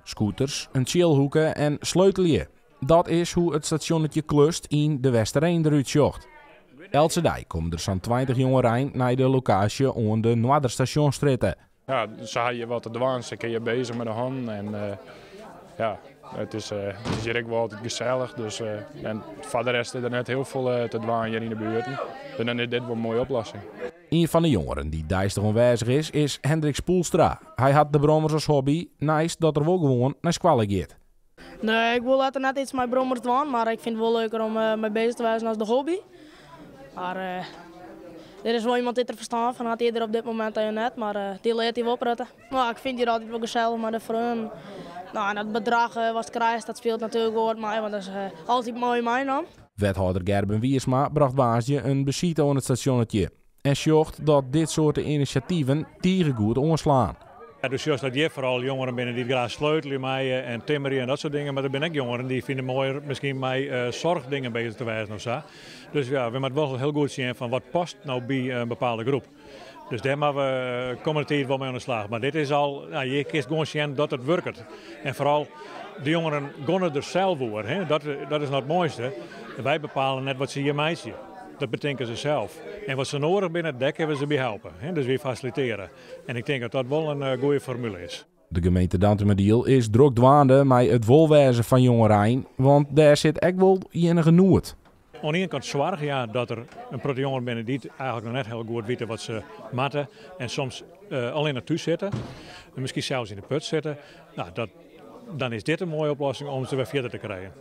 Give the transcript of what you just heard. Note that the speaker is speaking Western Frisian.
Scooters, in tsjilhoeke en sleutelje. Dat is hoe't it stasjonnetje Klust yn De Westereen derút sjocht. Eltse dei komme der sa'n 20 jongerein nei de lokaasje oan de Noarderstasjonsstrjitte. Ja, se ha hjir wat te dwaan, se kinne hjir bezich mei de hannen en ja, it is hjir ek wol altyd gesellich. Dus, en foar de rest is der net hiel folle te dwaan hjir yn de buert. Dus dan is dit wol in moaie oplossing. Ien fan de jongeren dy't deistich oanwêzich is, is Hendrik Spoelstra. Hy hat de brommers as hobby, neist dat er wol gewoan nei skoalle giet. Nee, ik wol letter net iets mei brommers dwaan, mar ik fyn it wol leuker om mei bezich te wêzen as de hobby. Mar der is wol iemand dy't der ferstân fan hat, der op dit momint even net, mar dy leart dy wol prutte. No, ik fyn it hjir altyd wol gesellich mei de freonen. No, en dat bedrach watst krijst, dat spilet natuerlik wol wat mei, want dat is altyd moai meinaam. Wethâlder Gerben Wiersma brocht woansdei in besite oan it stasjonnetje en sjocht dat dit soarte inisjativen tige goed oanslaan. Do sjochst dat hjir foaral jongeren binne dy't graach sleutelje meie en timmerje en dat soart dingen, mar der binne ek jongeren dy fine it moaier miskien mei soarchdingen bezich te wêzen of sa. Dus ja, we moatte wol hiel goed sjen fan wat past no by in bepaalde groep. Dus dêr moatte we kommende tiid wol mei oan de slach. Mar dit is al, no, hjir kinst gewoan sjen dat it wurket. En foaral de jongeren gonne der sels oer, hè. Dat is no it moaiste. Wy bepale net wat se hjir meitsje. Dat betinke se sels. En wat se noadich binne, dêr kinne we se by helpe. Dus wy fasilitearje. En ik tink dat dat wol in goede formule is. De gemeente Dantumadiel is drok dwaande mei it wolwêzen fan jongerein, want dêr sit ek wol iennige noed. Oan de iene kant soarch, ja, dat der in protte jongeren binne dy't eigentlik noch net hiel goed witte wat se moatte en soms allinnich thús sitte en miskien sels yn de put sitte. No, dat, dan is dit in moaie oplossing om se wer fierder te krijen.